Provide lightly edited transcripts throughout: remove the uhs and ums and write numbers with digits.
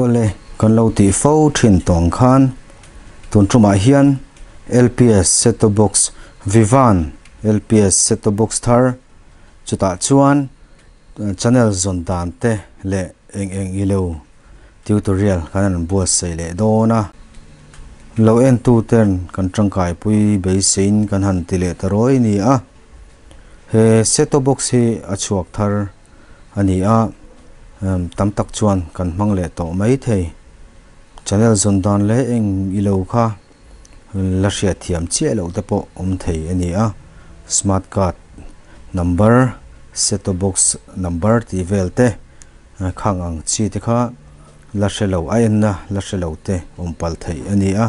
Awle, kan lo tih fo thin tawng khan tun tumah hian LPS set top box Vivan LPS set top box thar chutah chuan channel zawn dan te leh eng eng ilo tutorial kan han buatsaih leh dawn a. Lo entu ten kan tangkaipui beiseiin kan han ti leh ta rawi a ni a. He set top box hi a chhuak thar a ni a, tam tak chuan kan hmang leh tawh mai thei. Channel zawn dan leh eng ilo kha la hriat thiam chiah loh te pawh awm thei a ni a. Smart card number, set top box number tih vel te khang ang chi te kha la hre lo, a enna la hre lo te awm palh theih a ni a.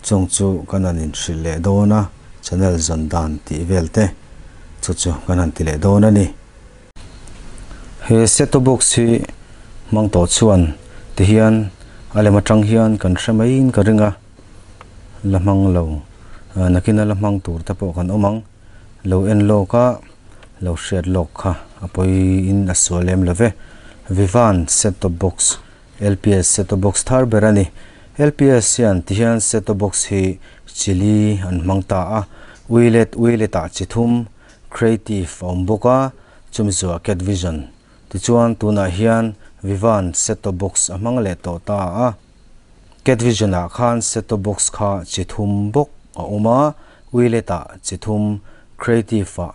Chung chu kan han inhrilh leh dawn a, channel zawn dan tih vel te chu chu kan han ti leh dawn a ni. He set top box hi hmang tawh chuan tihian a lem atang hian kan hre maiin ka ring a, la hmang lo nakina la hmang tur te pawh kan awm ang. Lo en lawk a, lo hriat lawk kha a pawiin a sual lem lo ve. Vivan set top box LPS set top box thar ber a ni. LPS hian tihian set top box hi chili an hmang ta a, uilet uilet ah chi thum Creative a awm bawk a, chumi chu a Cat Vision. Tichuan tunah hian Vivan set top box a hmang leh tawh ta a. Cat Vision ah khan set top box kha chi thum bawk a awm a, Uilet ah chi thum, Creative ah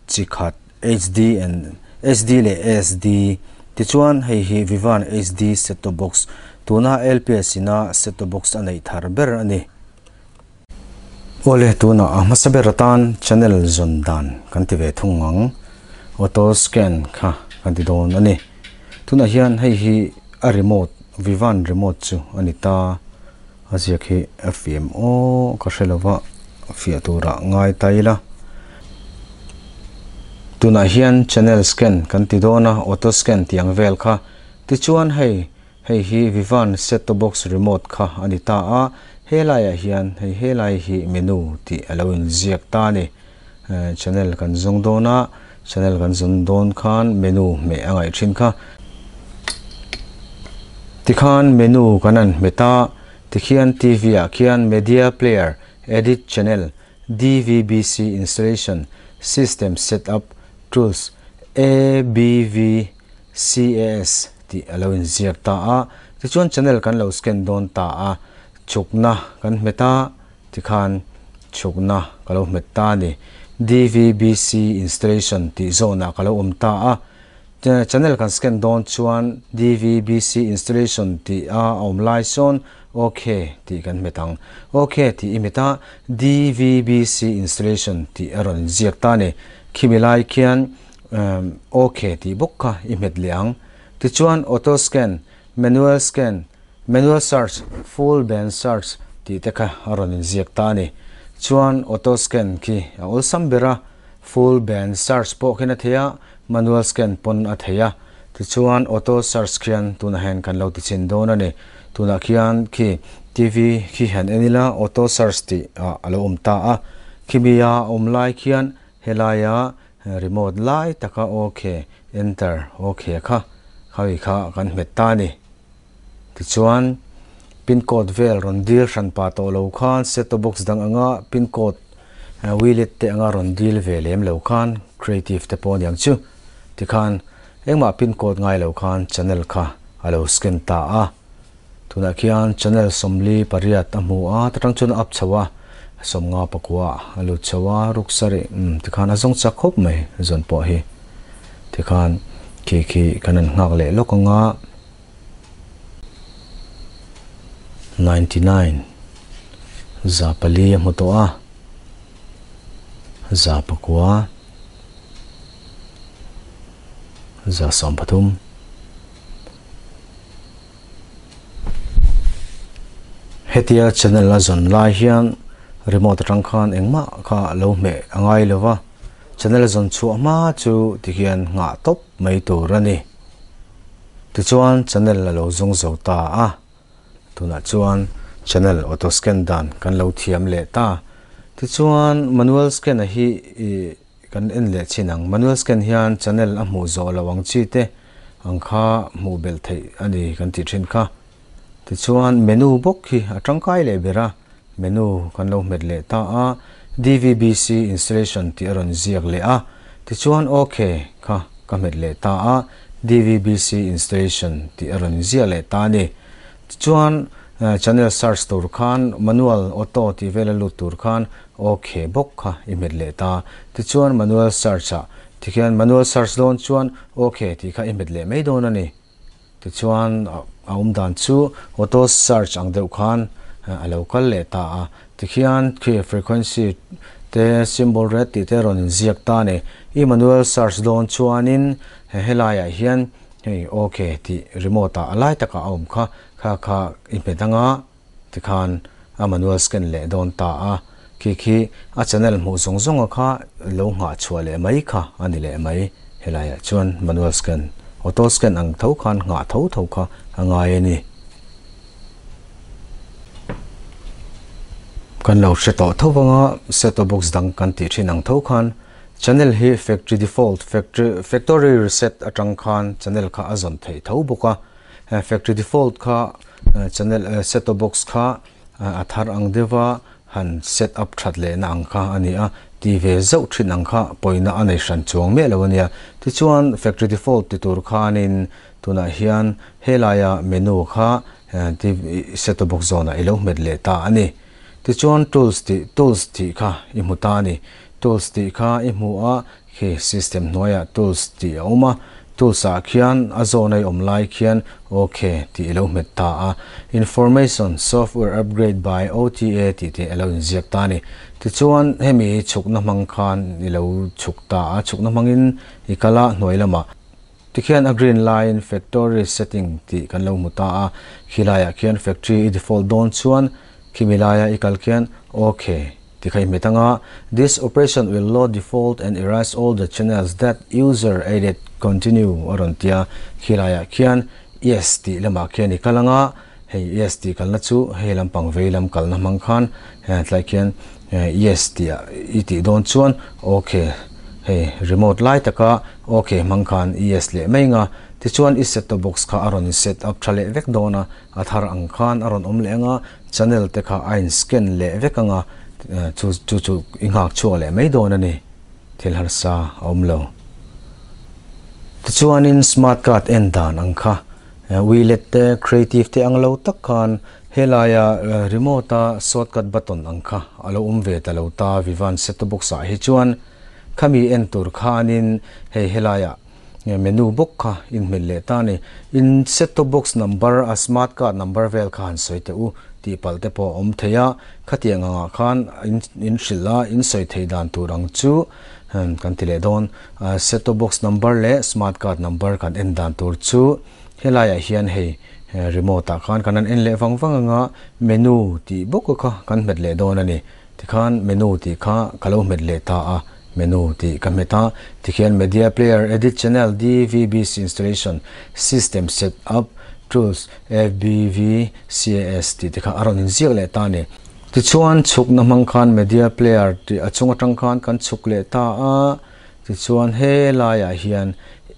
chi khat, HD and HD leh SD. Tichuan hei hi Vivan HD set top box, tuna LPS ina set top box a neih thar ber a ni. Awle tunah a hmasa ber atan channel zawn dan kan ti ve thung ang. Auto scan kha kan ti dawn a ni. Tunah hian hei hi a remote, Vivan remote chu a ni ta. A ziak hi a fiam aw ka hre lova fiah turah ngai ta ila. Tunah hian channel scan kan ti dawn a, auto scan tih ang vel kha. Tichuan hei Hei hi Vivan set top box remote kha a ni ta a, he laiah hian hei he lai hi menu tih a lo inziak ta a ni. Channel kan zawng dawn a, channel kan zawn dawn khan menu hmeh a ngaih thin kha. Tikhan menu kan han hmet a, tikhian TV ah khian media player, edit channel, DVBC installation, system setup, tools, ABV, CAS tih a lo inziak ta a, tichuan channel kan lo scan dawn ta a, chhukna kan hmet a, tikhan chhukna ka lo hmet ta a ni. DVBC installation tih zawnah ka lo awm ta a, channel kan scan dawn chuan DVBC installation tih a awm lai sawn OK tih kan hmet ang. OK tih i hmet a, DVBC installation tih a rawn inziak ta a ni. Khimi lai khian OK tih bawk kha i hmet leh ang. Tichuan auto scan, manual scan, manual search, full band search tih te kha a rawn inziak ta a ni. Chuan auto scan khi a awlsam ber a, full band search pawh khian a thei a, manual scan pawn a thei a. Tichuan auto search khian tunah hian kan lo ti chhin dawn a ni. Tunah khian khi TV khi han en ila auto search tih ah a lo awm ta a. Khimi a awm lai khian helaia Remote lai taka OK, Enter, OK kha khawi kha kan hmet ta a ni. Tichuan, pin code vel rawn deal hran pah tawh lo khan set top box dang anga pin code wilet te anga rawn deal ve lem lo khan creative te pawh aniang chu. Tikhan engmah pin code ngai lo khan channel kha a lo scan ta a. Tunah khian channel 48 a hmu a, ta tang chuan a up chho a, 59 a lut chho a, ruk sarih umm tikhan a zawng chak khawp mai zawn pawh hi. Tikhan khi khi kan han nghak leh lawk ang a, 99 400 a hmu tawh a, 900 130. Hetia channel a zawn lai hian remote atang khan engmah kha a lo hmeh a ngai lo va, channel a zawn chhuah hma chu tikhian nghah tawp mai tur a ni. Tichuan channel a lo zawng zo ta a, tunah chuan channel auto scan dan kan lo thiam leh ta. Tichuan manual scan a hi ih Kan en leh chin ang. Manual scan hian channel a hmuh zawh loh ang chi te ang kha hmuh belh theih a ni kan tih thin kha. Tichuan menu bawk hi a tangkai leh ber a, menu kan lo hmet leh ta a, DVBC installation tih a rawn ziak leh a, tichuan OK kha ka hmet leh ta a, DVBC installation tih a rawn ziak leh ta a ni. Tichuan channel search tur khan manual auto tih vel a lut tur khan OK bawk kha i hmet leh ta. Tichuan manual search ah tikhian manual search dawn chuan OK tih kha i hmet leh mai dawn a ni. Tichuan a awm dan chu auto search ang deuh khan a lo kal leh ta a. Tikhian khi frequency te symbol rate tih te rawn inziak ta a ni. I manual search dawn chuanin helaiah hian hei ok tih remote ah a lai takah a awm kha kha kha i hmet anga tikhan a manual scan leh dawn ta a. Khi khi a channel hmuh zawng zawnga kha lo nghah chhuah leh mai kha a ni leh mai. Helaiah chuan manual scan, auto scan ang tho khan nghah tho tho kha a ngai a ni. Kan lo hre tawh tho vanga set top box dang kan tih thin ang tho khan channel hi factory default, factory factory reset atang khan channel kha a zawn theih tho bawk a. Factory default kha channel set top box kha a thar ang deuha han set up that lehna ang kha a ni a, ti ve zauh thin ang kha pawina a nei hran chuang miah lo a nia. Tichuan factory default ti tur khanin tunah hian helaia menu kha set top box zawnah i lo hmet leh ta a ni. Tichuan tools tih tools tih kha i hmu ta a ni. Tools tih kha i hmu a, Khi system hnuaiah tools tih a awm a, tools ah khian a zawn a i awm lai khian ok tih i lo hmet ta a, information software upgrade by OTA tih te a lo inziak ta a ni. Tichuan hemi chhukna hmang khan i lo chhuk ta a, chhukna hmangin i kal a hnuai lamah tikhian a green laiin factory setting tih kan lo hmu ta a, khilaiah khian factory i default dawn chuan khimi laia i kal khian ok Ti kha i hmet anga, This operation will load default and erase all the channels that user added, continue a rawn ti a, khilaiah khian Yes tih lamah khian i kal anga, hei Yes tih kalna chu hei lampang vei lam kalna hmang khan tlai khian Yes tih ah i tih dawn chuan OK hei remote lai taka OK hmang khan Yes leh mai anga, tichuan i set top box kha a rawn in set up tha leh vek dawn a, A thar ang khan a rawn awm leh anga, channel te kha a in scan leh vek anga, chu chu chu i nghak chhuak leh mai dawn a ni. Thil harsa a awm lo. Tichuanin smart card en dan ang kha Wheelet te Creative te ang lo tak khan helaia remote a shortcut button ang kha a lo awm ve ta lo ta Vivan set top box ah hi chuan khami en tur khanin hei helaiah Menu bawk kha inhmel leh ta a ni. In set top box number a smart card number vel kha han sawi teh u tih palh te pawh a awm thei a, khatiang angah khan in hrilh a, in sawi thei dan tur ang chu kan ti leh dawn. Set top box number leh smart card number kan en dan tur chu helaiah hian hei remote ah khan kan han en leh vang vang anga menu tih bawk kha kan hmet leh dawn a ni. Tikhan menu tih kha ka lo hmet leh ta a, menu tih ka hmet a, tikhian media player, edit channel, DVBC installation, system set up, tools, FBV, CAS tih te kha a rawn inziak leh ta a ni. Tichuan chhukna hmang khan media player tih a chung atang khan kan chhuk leh ta a, Tichuan he laiah hian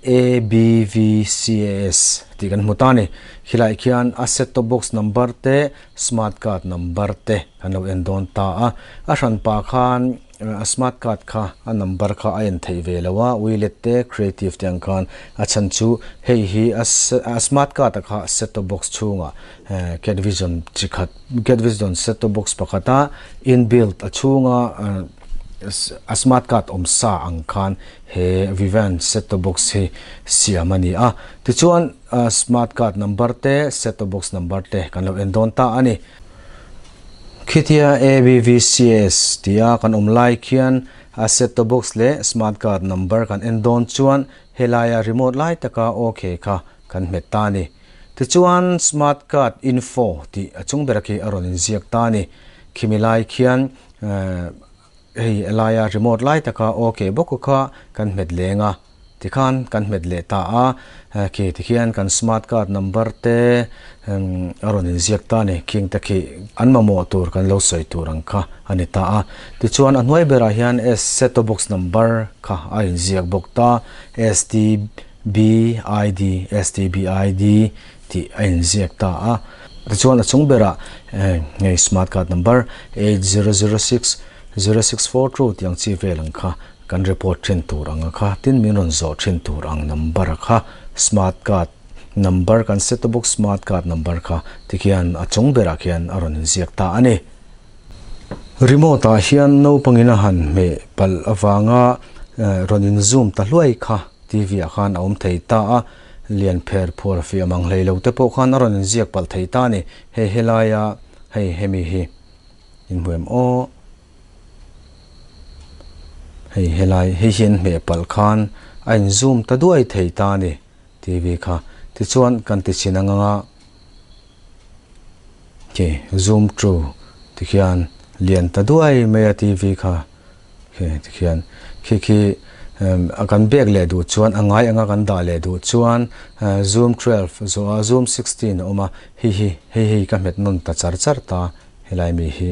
ABVCAS tih kan hmu ta a ni. Khilaiah khian a set top box number te smart card number te kan lo en dawn ta a. A hranpa khan a smart card kha a number kha a en theih ve lo a, Wheelet te Creative te ang khan a chhan chu hei hi a smart card a kha set top box chhungah Catvision chi khat Catvision set top box pakhata inbuilt a chhunga A smart card awm sa ang khan he Vivian set top box hi siam a ni a. Tichuan smart card number te set top box number te kan lo en dawn ta a ni. Khitia ABVCS tia kan awm lai khian a set top box leh smart card number kan en dawn chuan helaia remote lai taka OK kha kan hmet ta a ni. Tichuan smart card info tih a chung bera khi a rawn inziak ta a ni. Khimi lai khian Hei a laia remote lai taka ok bawk kha kan hmet leng a, tikhan kan hmet leh ta a, khi tikhian kan smart card number te a rawn inziak ta a ni, khing te khi an mamawh tur kan lo sawi tur ang kha a ni ta a. Tichuan a hnuai berah hian S set top box number kha a inziak bawk ta, STBID, STBID tih a inziak ta a. Tichuan a chung berah hei smart card number 8006 0642 tih ang chi vel ang kha kan report thin tur ang a kha tin min rawn zawh thin tur ang number a kha smart card number kan set top box smart card number kha tikhian a chung berah khian a rawn inziak ta a ni. Remote ah hian naupangin a han hmeh palh avanga rawn in zoom ta hluai kha TV ah khan a awm thei ta a, lian pher phuar fiah mang hlei lo te pawh khan a rawn inziak palh thei ta a ni. Hei helaia hei hemi hi inhmu em aw. Hei helai hei hian hmeh palh khan a in zoom ta duai thei ta a ni TV kha. Tichuan kan ti chhin ang anga khi zoom to tikhian lian ta duai mai a TV kha khi tikhian khi khi a kan bek leh duh chuan a ngai anga kan dah leh duh chuan zoom 12 zawh a zoom 16 a awm a hei hi hei hei ka hmet nawn ta char char ta helai mi hi.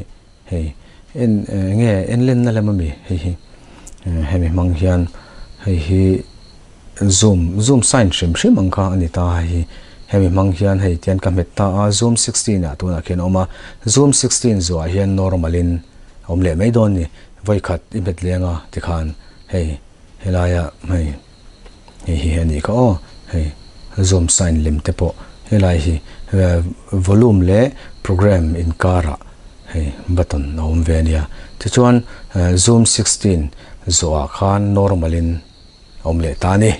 Hei en nge en lenna lem ami hei hi hemi hmang hian hei hi zoom zoom sign hrim hrim ang kha a ni ta hei hi hemi hmang hian hei tian ka hmet ta a zoom 16 ah tunah khian a awm a zoom 16 zuah hian normal in a awm leh mai dawn a ni vawikhat i hmet leng a tikhan hei helaia hei Hei hi a nih kha aw, hei zoom sign lem te pawh helai hi volume leh program inkarah hei button a awm ve a nia. Tichuan zoom 16 zawhah khan normal in a awm leh ta a ni.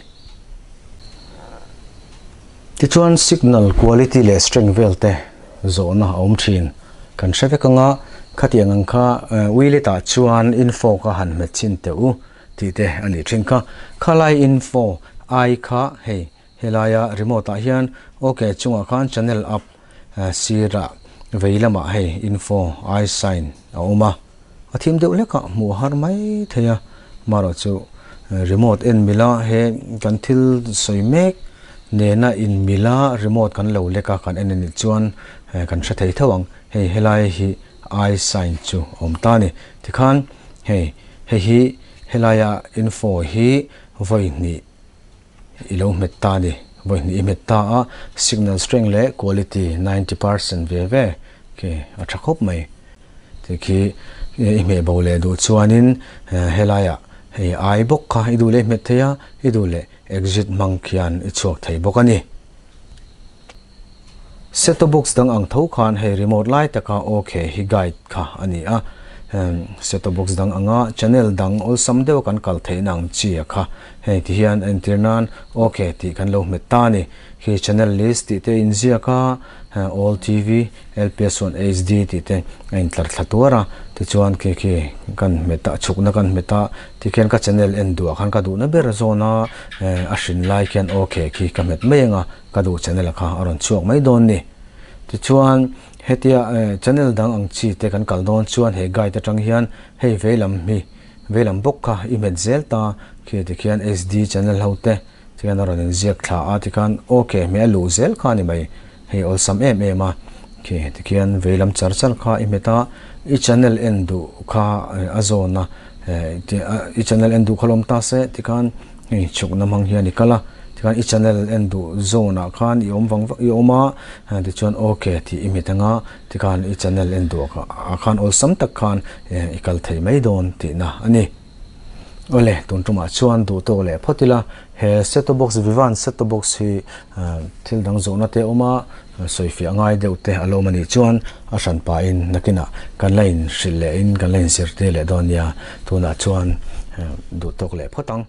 Tichuan signal quality leh strength vel te zawhna a awm thin. Kan hre vek anga khatiang ang kha wheelet ah chuan info kha han hmet chhin teh u. Tih te a nih thin kha. Khalai info ai kha hei helaia remote ah hian ok chungah khan channel up sirah vei lamah hei info ai sign a awm a, a thim deuh hlek a hmuh a har mai thei a, marawh chu remote en mila he kan thil sawi mek nena in mila remote kan lo lek a kan en a nih chuan kan hre thei tho ang hei helai hi ai sign chu a awm ta a ni tikhan hei. Hei hi helaia info hi vawi hnih i lo hmet ta a ni. Vawi hnih i hmet ta a, signal strength leh quality 90% ve ve khi a tha khawp mai. Tih khi i hmeh bo leh duh chuanin helaiah hei ai bawk kha i duh leh i hmet thei a, i duh leh exit hmang khian i chhuak thei bawk a ni. Set top box dang ang tho khan hei remote lai taka OK hi guide kha a ni a, set top box dang anga channel dang awlsam deuha kan kal theihna ang chi a kha hei ti hian entir nan OK tih kan lo hmet ta a ni. Khi channel list tih te a inziak a, All TV, LPS 1 HD tih te a intlar thla tuar a, tichuan khi khi kan hmet a, chhukna kan hmet a, tikhian ka channel en duhah khan ka duhna ber zawn a, a hrin lai khian OK khi ka hmet mai ang a. Ka duh channel kha a rawn chhuak mai dawn ni. Tichuan hetia channel dang ang chi te kan kal dawn chuan he guide atang hian hei veilam hi veilam bawk kha i hmet zel ta khi tikhian HD channel ho te tikhian a rawn inziak thla a tikhan ok hmeh a luh zel kha a ni mai hei awlsam em em a khi tikhian veilam char char kha i hmet a i channel en duh kha a zawn a i channel en duh kha lawm ta se tikhan hei chhukna hmang hian i kal a. Tikhan i channel en duh zone ah khan i awm vang vang i awm a, tichuan ok tih i hmet anga tikhan i channel en duh ah khan awlsam tak khan i kal thei mai dawn tihna a ni. Awle tun tumah chuan duh tawk leh phawt ila he set top box Vivan set top box hi thil dang zawhna te a awm a, sawifiah ngai deuh te a lo awm a nih chuan a hran pahin nakinah kan la inhrilh leh in kan la inzirtir leh dawn nia tunah chuan duh tawk leh phawt ang.